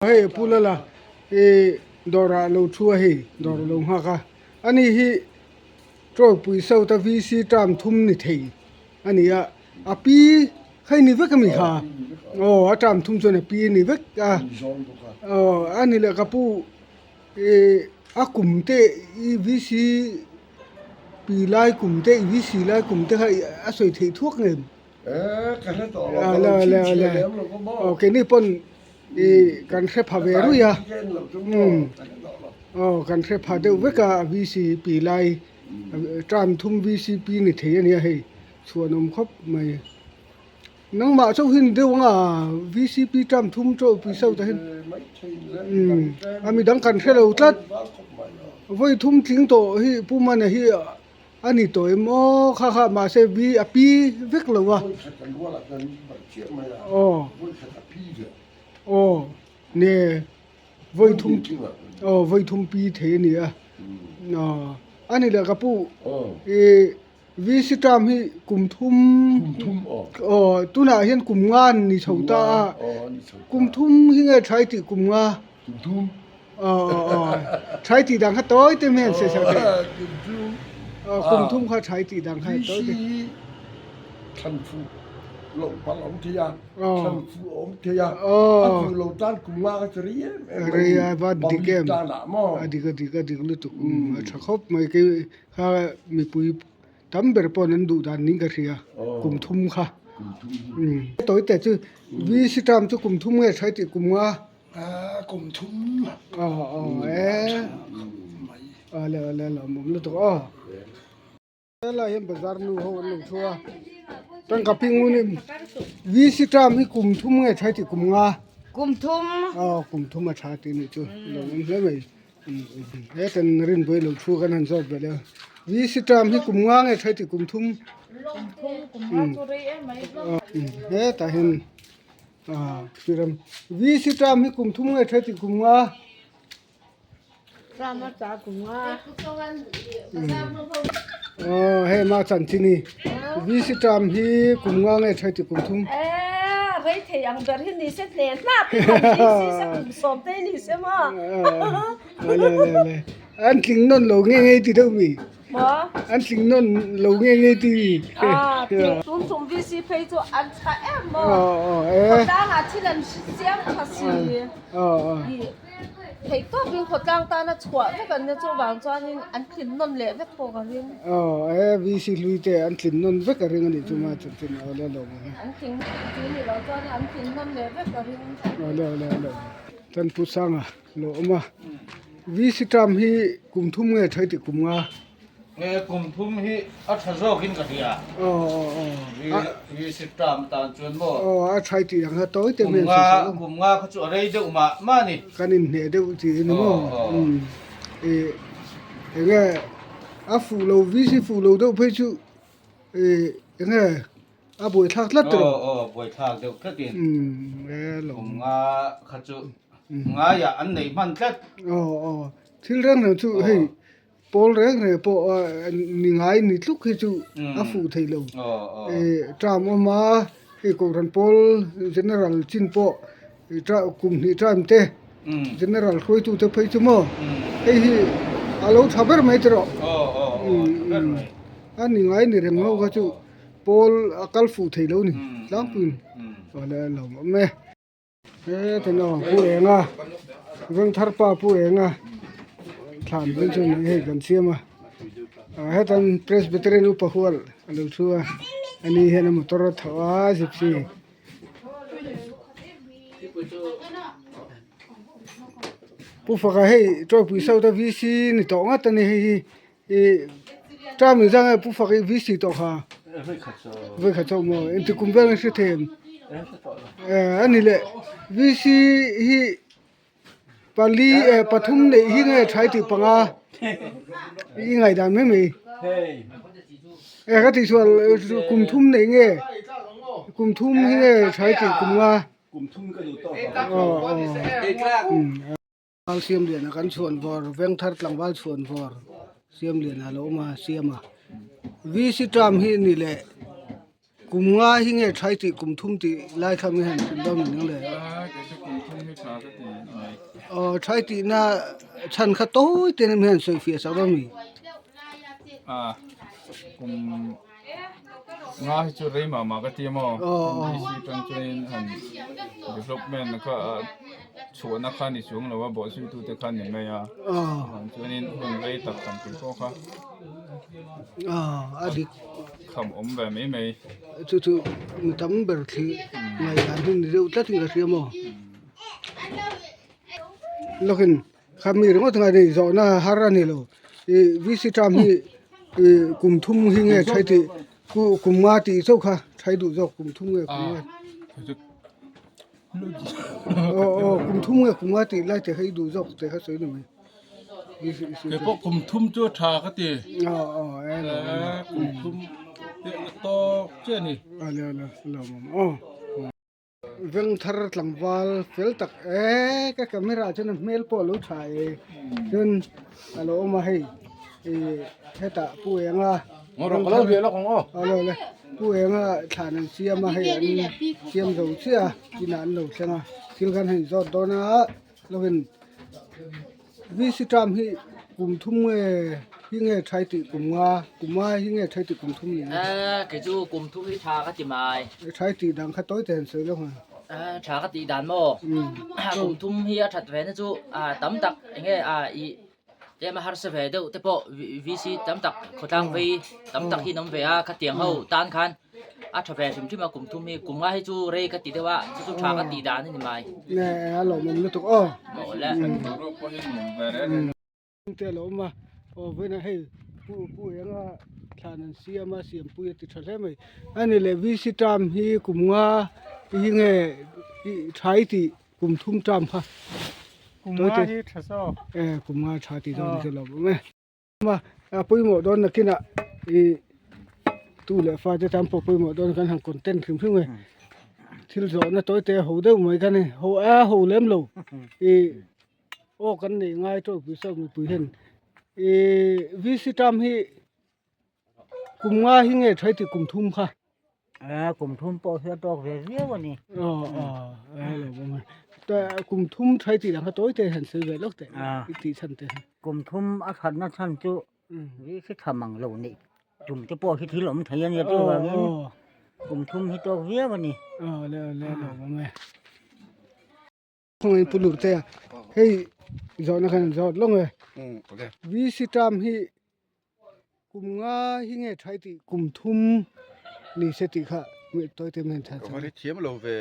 Hei Pu Lala i dawrah lo thu a hei dawr a lo nghak a ani hi Tawipui South a VC term thum ni thei a ni a a pi hei ni vek a mi kha aw a term thum chuan a pi a ni vek a aw a ni leh ka pu ih a kum te i VC pi lai kum te i VC lai kum te kha a sawi theih thuak ngem. Aw keini pawn ih kan hre pha ve rui a umm aw kan hre pha deuh vek a VCP lai term thum VCP ni thei a nia hei chhuan awm khawp mai nangmah chauh hi ni deuh ang a VCP term thum chaw pui so ta hian umm a midang kan hre lo tlat vawi thum tling tawh hi Pu Mana hi. A ni tawh em aw kha kha mahse vi a pi vek lo a. Aw aw ne vawi thum aw vawi thum pi thei a ni a aw a ni leh ka pu ih VC term hi kum thum aw tunah hian kum nga an ni chho ta a kum thum hi nge tha i tih kum nga. Thlai tih dang kha tawi te hmel se sak e. Kum thum kha thlai tih dang kha tawi te. Thlan fu lo pal awm thei a, thlan fu awm thei a, a fu lo tan kum nga kha chu rei em em mai. Rei a va dik em. A dik a dik a dik lutuk a tha khawp mai kei kha mipui tam ber pawh an duh dan niin ka hria kum thum kha. Tawi te chu VC term chu kum thum nge thlai tih kum nga. Kum thum aw e ale ale lawm awm lutuk aw helai hian bazar nu ho an lo thu a tangka ping hun in VC term hi kum thum nge tha tih kum nga kum thum aw kum thum a tha tih anih chu lawm awm hle mai he kan rinpui lo thu kan han zawt belh a VC term hi kum nga nge tha tih kum thum kum thum kum nga chu rei em mai hetah hian VC term hi kum thum nge tha tih kum nga. Term a tha kum nga. Aw hei ma chan chi ni. VC term hi kum nga nge tha tih kum thum. Eh rei thei ang ber hi ni se hle hlap hi kan VC se kum sawm te ni se maw. Le le le an tling nawn lo nge nge ti deuh mi. Maw? An tling nawn lo nge nge ti. Ah, tun tum VC phei chu an tha em maw? Khawtlang ah thil an siam tha si. Theih tawp in khawtlang tana chhuah vek an nia chuvang chuanin an tlin nawn leh vek pawh ka ring. Aw, e VC hlui te an tlin nawn vek a ring a nih chu ma chanchin aw le lo ang. An tling chu ni lo chuan an tlin nawn leh vek ka ring. Aw le le le. Chuan Pu Sanga. Lo awm a, VC term hi kum thum nge tha i tih kum nga? Nge kum thum hi a tha zawk in ka hria. Aw aw aw. VC term tan chuan maw? Aw a tha i tih ang kha tawi te hmel sa sa. Kum nga kha chu a rei deuh mah mah ni. Kan inhneh deuh tih a ni maw? Ih enge a fuh lo VC fuh lo deuh phei chu ih enge A buaithlak tlat tawh. Aw aw buaithlak deuh tlat in. Kum nga kha chu ngaiah an nei hman tlat. Aw aw thil reng reng chu hei pawl reng reng pawh ni ngai ni tluk hi chu a fuh thei lo. Term awm a hei kohhran pawl general chin pawh kum hnih term te general hruaitu te phei chu maw hei hi a lo tha ber mai tawh. A ni ngai ni reng ho kha chu. Pawl a kal fuh thei lo ni tlangpuiin awle a lo awm e. He ti lo pu eng a vengthar pa pu eng a thlan dawn chu ni hei kan siam a hetan presbyterian upa hual a lo thu a ani hian a motor a tho a gypsy. Pu faka hei tawipui south a VC ni tawh ngat a ni hei hi. I term in zang e pu fak i VC tawh kha voi khat chauh maw engti kum vel an hre thei em eh ani le VC hi pali eh pathum neih hi nge tha i tih panga i ngaihdan mai mai eh ka tih chuan kum thum neih nge kum thum hi nge tha i tih kum nga aw aw. Siam lian a kan chhuan vawr veng thar tlangval chhuan vawr siam lian a lo awm a siam a VC term hi ni leh kum nga hi nge tha i tih kum thum tih lai kha mi han hrilh dawn ang le. hi tha ka ti ni mai. Aw tha i tihna chhan kha tawi te nem hian sawi fiah sak dawn mi? A kum nga hi chu rei mah mah ka ti a maw? NDC tang chuanin han development kha chhuahna kha ni chuang lo a bawhzui tute kha ni mai a chuanin hun rei tak han tih pawh kha a dik kham awm ve mai mai. Chu chu mi tam ber thli ngaihdan hi ni deuh tlat in ka hria maw? Lawkin kha mi ringawt anga ni zawhna har a ni lo ih VC term hi ih kum thum hi nge thlai tih kum nga tih chauh kha thlai duh zawk kum thum nge kum nga aw aw kum thum nge kum nga tih lai te kha i duh zawk te kha sawi ni mai Kei pawh kum thum chu a tha ka ti aw aw kum thum te a tawk chiah a ni aw. Veng thar tlangval fel tak e ka camera ah chuan a hmel pawh a lo tha e chuan a lo awm a hei ih hetah pu enga pu enga thlan an siam a hei an siam zo chiah a inah an lo thleng a thil khan hei zawt dawn a lovin VC term hi kum thum nge hi nge thai tih kum nga kum nga hi nge thai tih kum thum ni Eh kei chu kum thum hi tha ka ti mai. Thai tih dan kha tawi te han sawi lo ha. Eh tha ka tih dan maw? Kum thum hi a that ve na chu tam tak enge i tlem a harsa ve deuh te pawh VC tam tak khawtlang vei tam tak hi an awm ve a khatiang ho tan khan A tha ve hrim hrim a kum thum hi kum nga hi chu rei ka ti deuh a chu chu tha ka tih dan a ni mai. Nge a lawmawm lutuk aw. Aw le. Te a lo awm a aw vawiin ah hei pu pu enga thlan an siam a siampui a ti tha hle mai a ni leh VC term hi kum nga hi nge tha i tih kum thum term kha Kum nga hi tha zawk. E kum nga tha tih dawn chu lo awm e. A pawimawh dawn nakinah ih tu leh fa te tan pawh pawimawh dawn kan han content hrim hrim e thil zawhna tawi te ho deuh mai kha ni ho a ho lem lo ih aw kan neih ngai tawh pui saw mipui hian ih VC term hi kum nga hi nge thlai tih kum thum kha. A kum thum pawh hi a tawk ve viau a ni. Aw aw a lo awm a. Ta kum thum thlai tih dang kha tawi te han sawi ve lawk teh i tih chhan te. Kum thum a thatna chhan chu vi khi tha mang lo nih tum te pawh hi thil awm thei a nia chuvangin kum thum hi tawk viau a ni. Aw le le lo awm e. Khawngaih pu lur te a hei zawhna khan an zawt lawng e. VC term hi kum nga hi nge thlai tih kum thum ni se tih kha tawi te hian chhan chhan. Ka thiam lo ve.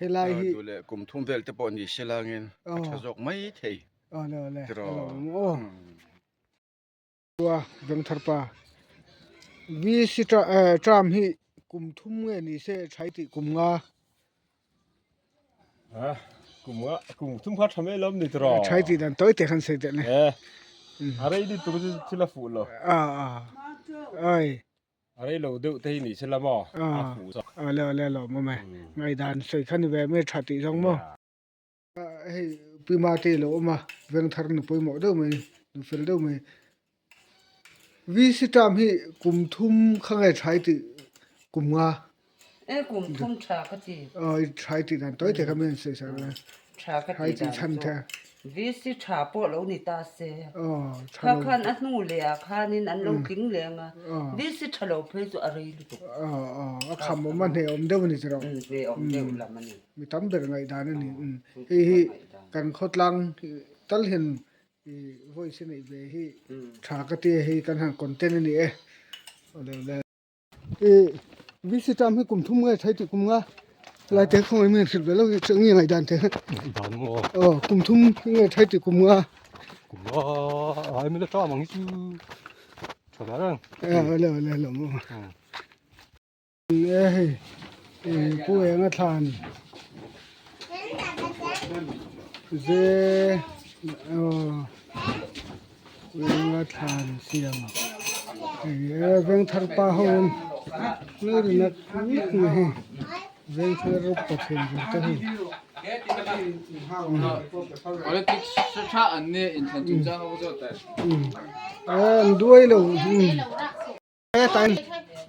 Helai hi duh leh kum thum vel te pawh ni se langin a tha zawk mai thei. Aw le le. Aw. Ua Vengthar pa VC term hi kum thum nge ni se thlai tih kum nga. A kum nga kum thum kha tha mai lawm ni tawh. Thlai tih dan tawi te khan sawi teh le. E a rei ni tur chu thil a fuh lo. A a ai. A rei lo deuh te hi ni se la maw a fuh zawk. A le le lawm awm e. Ngaihdan sawi kha ni ve mai tha tih zawng maw. Hei pi mate a lo awm a vengthar nu pawimawh deuh mai nu fel deuh mai VC term hi kum thum kha nge thlai tih kum nga e kum thum tha ka ti aw i thlai tih dan tawi te kha mi an sawi sak a tha ka thlai ti tih chhan dan te chu VC tha pawh lo ni ta se aw tha kha lo khan a hnu leh ah khanin an lo tling leh ang a aw VC tha lo phei chu a rei lutuk aw aw a kham awm a hneh awm deuh a ni tawh hneh awm deuh lam a ni. Mi tam ber ngaihdan a ni. Hei hi kan khawtlang tal hian voice a neih ve hi tha ka ti a, hei kan han content a ni e. VC term hi kum thum nge thei tih kum nga lai te khawngaih mi hrilh ve lo hi nge ngaihdan te aw kum thum nge thei tih kum nga kum nga ai mi la term ang hi chu tha ber ang le le lo E hei pu enga thlan ze aw pu enga thlan siam hei e vengthar pa ho in nui ri nak nak mai hei vengthar pathian ber te hei. An duai lo.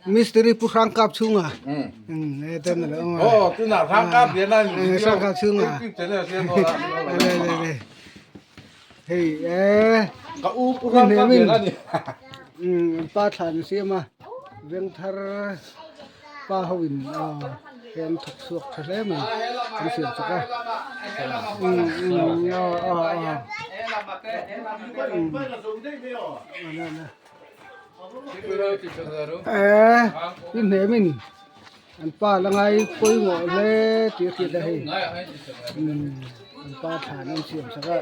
Mistiri pu hrang kap chhunga e ten lo awm a. Aw tunah hrang kap lian a hrang kap chhunga le le le hei e ka u pu hrang kap lian a ni pa thlan siam a vengthar pa ho in hei an thawk chhuak tha hle mai an siam chak a Eee i hnemin an pa la ngai pawimawh hle tih a hriat a hei an pa thlan an siam sak a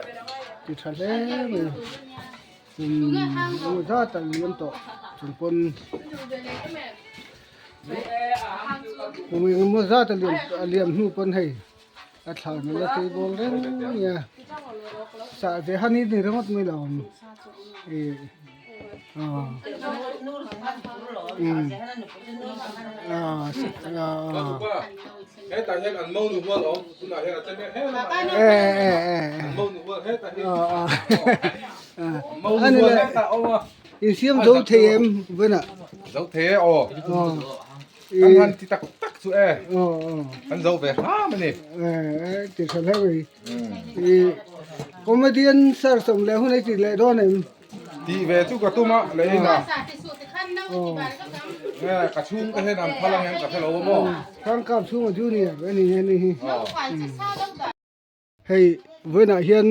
ti tha hle mai kum zat a liam tawh chung pawn kum engemaw zat a liam hnu pawn hei. A thlan ala tui bawl reng mai a sah ve han hi ni ringawt mai lo ang ih aw umm aw ani le insiam zo thei em vawiinah zo thei e aw Kan han ti tak tak chu e. Kan zo ve hram a ni. Ti tha hle mai. Comedian sir sawm leh hun ei ti leh dawn em? Ti ve chu ka tum a leh in a. Ka chhung te hian an phal ang em ka hre lo a maw? Hrangkap chhunga junior a ni a ni hi. Hei vawiinah hian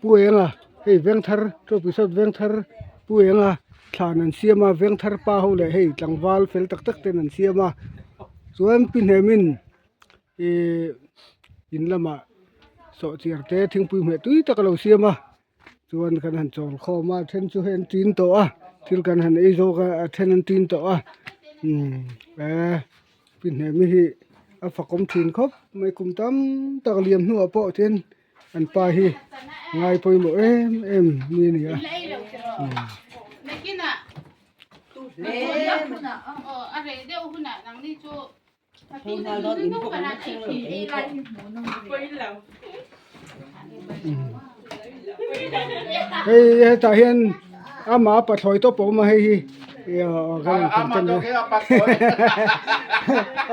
Pu Enga hei Vengthar Trophy South Vengthar Pu Enga thlan an siam a Vengthar pa ho leh hei tlangval fel tak tak ten an siam a chuan pi hnemin ihh in lamah sawhchiar te thingpui hmeh tui tak a lo siam a chuan kan han chawl khawm a then chu hei an tin tawh a thil kan han ei zawk a a then an tin tawh a umm eh pi hnemi hi a fakawm thin khawp mai kum tam tak liam hnuah pawh chuan an pa hi ngai pawimawh em em mi a ni a umm. Hei hetah hian amah a pathlawi tawp a awm a hei hi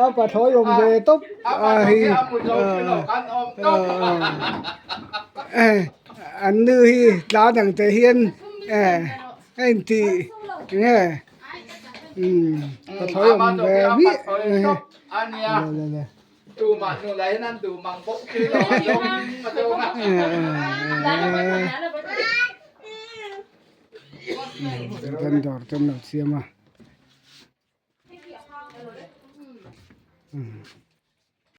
a pathlawi awm ve tawp a hei an nu hi tlan ang te hian a intih enge. Ka thawi awm ve miah le le le dawr te an lo siam a.